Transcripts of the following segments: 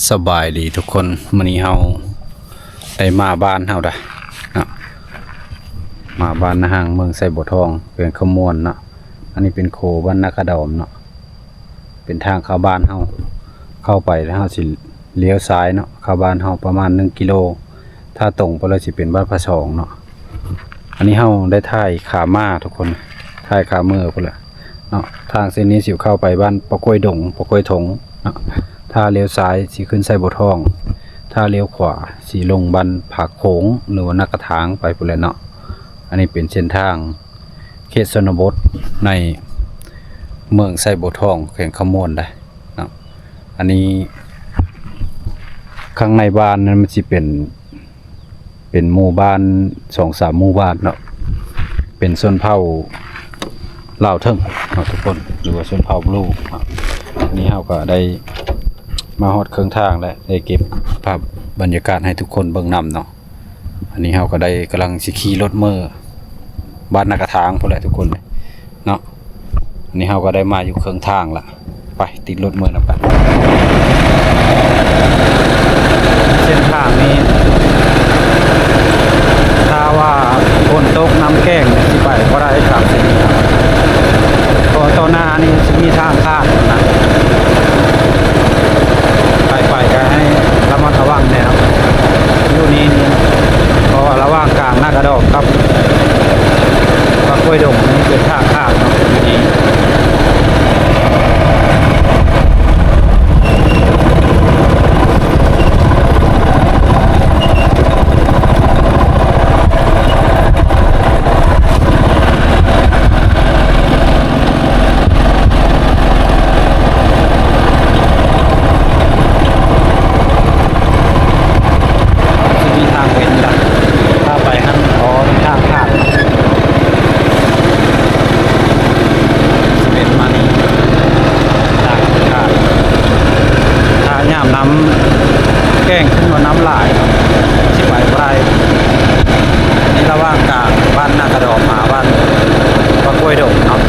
ສະບາຍດີທຸກຄົນ, ມື້ນີ້ເຮົາໄດ້ມາບ້ານເຮົາໄດ໋ເນາະ, ມາບ້ານນາຮັງ ເມືອງໄຊບົວທອງ ແຂວງຄຳມ່ວນເນາະ. ອັນນີ້ເປັນໂຄບ້ານນາກະດອມເນາະ, ເປັນທາງເຂົ້າບ້ານເຮົາ, ເຂົ້າໄປແລ້ວເຮົາຊິລ້ຽວຊ້າຍເນາະ, ເຂົ້າບ້ານເຮົາປະມານໜຶ່ງກິໂລ, ຖ້າຕົງໄປເລີຍຊິເປັນບ້ານພະຊອງເນາະ. ອັນນີ້ເຮົາໄດ້ຖ່າຍຂາມາທຸກຄົນ, ຖ່າຍຂາເມືອພຸ້ນແຫຼະເນາະ. ທາງເສັ້ນນີ້ຊິເຂົ້າໄປບ້ານປາກ້ວຍດົງ ປາກ້ວຍທົງເນາະ, ຖ້າລ້ຽວຊ້າຍຊິຂຶ້ນໄຊບົວທອງ, ຖ້າລ້ຽວຂວາຊິລົງບ້ານຜາໂຂງ ຫຼືວ່ານາກະຖາງໄປພຸ້ນແຫຼະເນາະ. ອັນນີ້ເປັນເສັ້ນທາງເຂດຊົນນະບົດໃນເມືອງໄຊບົວທອງ ແຂວງຄຳມ່ວນໄດ໋ເນາະ. ອັນນີ້ຂ້າງໃນບ້ານນັ້ນມັນຊິເປັນ ເປັນໝູ່ບ້ານສອງສາມໝູ່ບ້ານເນາະ, ເປັນຊົນເຜົ່າລາວເທິງເນາະທຸກຄົນ ຫຼືວ່າຊົນເຜົ່າບລູເນາະ. ອັນນີ້ເຮົາກໍໄດ້ມາຮອດເຄິ່ງທາງແລ້ວ, ໄດ້ເກັບພາບບັນຍາກາດໃຫ້ທຸກຄົນເບິ່ງນຳເນາະ. ອັນນີ້ເຮົາກໍໄດ້ກຳລັງຊິຂີ່ລົດເມືອບ້ານນາກະຖາງພຸ້ນແຫຼະທຸກຄົນເນາະ. ອັນນີ້ເຮົາກໍໄດ້ມາຢູ່ເຄິ່ງທາງລະ, ໄປຕິດລົດເມືອນຳກັນ. ເສັ້ນທາງນີ້ ຖ້າວ່າຝົນຕົກນ້ຳແກ້ງນີ້ ຊິໄປບໍ່ໄດ້ຕາມເສັ້ນນີ້, ເພາະຕໍ່ໜ້ານີ້ຊິມີທາງຂາດນະ, ໄປໄປກໍໃຫ້ລະມັດລະວັງແດ່ເນາະ ຢູ່ນີ້ນີ້, ເພາະວ່າລະຫວ່າງກາງນາກະດອມກັບ ປາກ້ວຍດົງນີ້ເປັນທາງຂາດເນາະ ຢູ່ນີ້. ຊິມີທາງເປັນລະ ຖ້າໄປຫັ້ນ ອໍ ມີທາງຜ່ານ ຊິເປັນມານີ້ ທາງຜ່ານ. ຖ້າຍາມນ້ຳແກ້ງຂຶ້ນວ່ານ້ຳຫຼາຍ ຊິໄປບໍ່ໄດ້. ໃນລະຫວ່າງກາງບ້ານນາກະດອມ ຫາບ້ານປາກ້ວຍດົງເນາະ.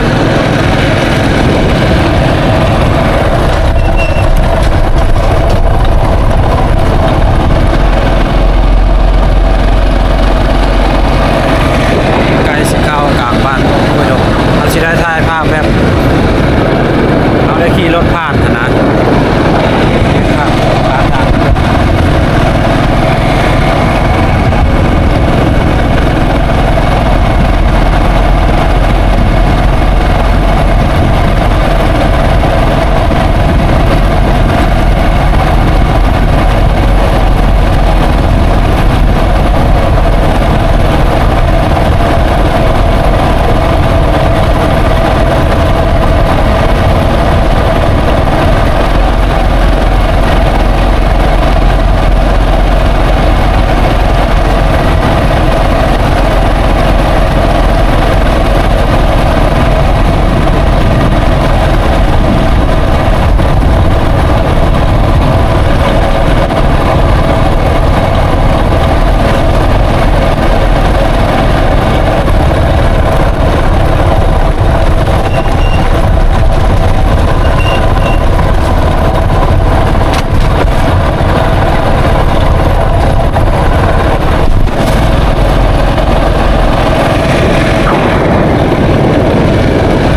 ໃກ້ຊິເຂົ້າກາງບ້ານຫ້ວຍດົງ, ເຮົາຊິໄດ້ຖ່າຍພາບແບບເຮົາໄດ້ຂີ່ລົດຜ່ານຫັ້ນນະ.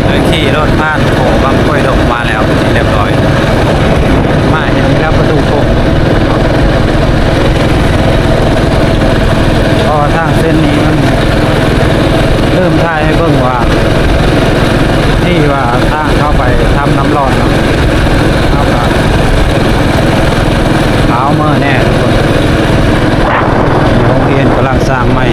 ໄດ້ຂີ່ລົດຜ່ານໂຂງບັ້ງກ້ວຍດົງມາແລ້ວເປັນທີ່ຮຽບຮ້ອຍ. ມາເຫັນແລ້ວປະຕູໂຂງ ເພາະວ່າທາງເສັ້ນນີ້ມັນ ລືມຖ່າຍໃຫ້ເບິ່ງວ່າ ທີ່ວ່າທາງເຂົ້າໄປຖ້ຳນ້ຳລອດເນາະ, ເຮົາກໍເອົາເມືອແດ່ທຸກຄົນ. ໂຮງຮຽນກຳລັງສ້າງໃໝ່.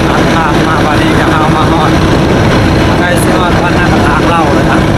ຕັດທາງມາບາດນີ້ກໍເຮົາມາຮອດ ໃກ້ຊິຮອດວັດນາກະຖາງເຫຼົ່າແລ້ວນະ.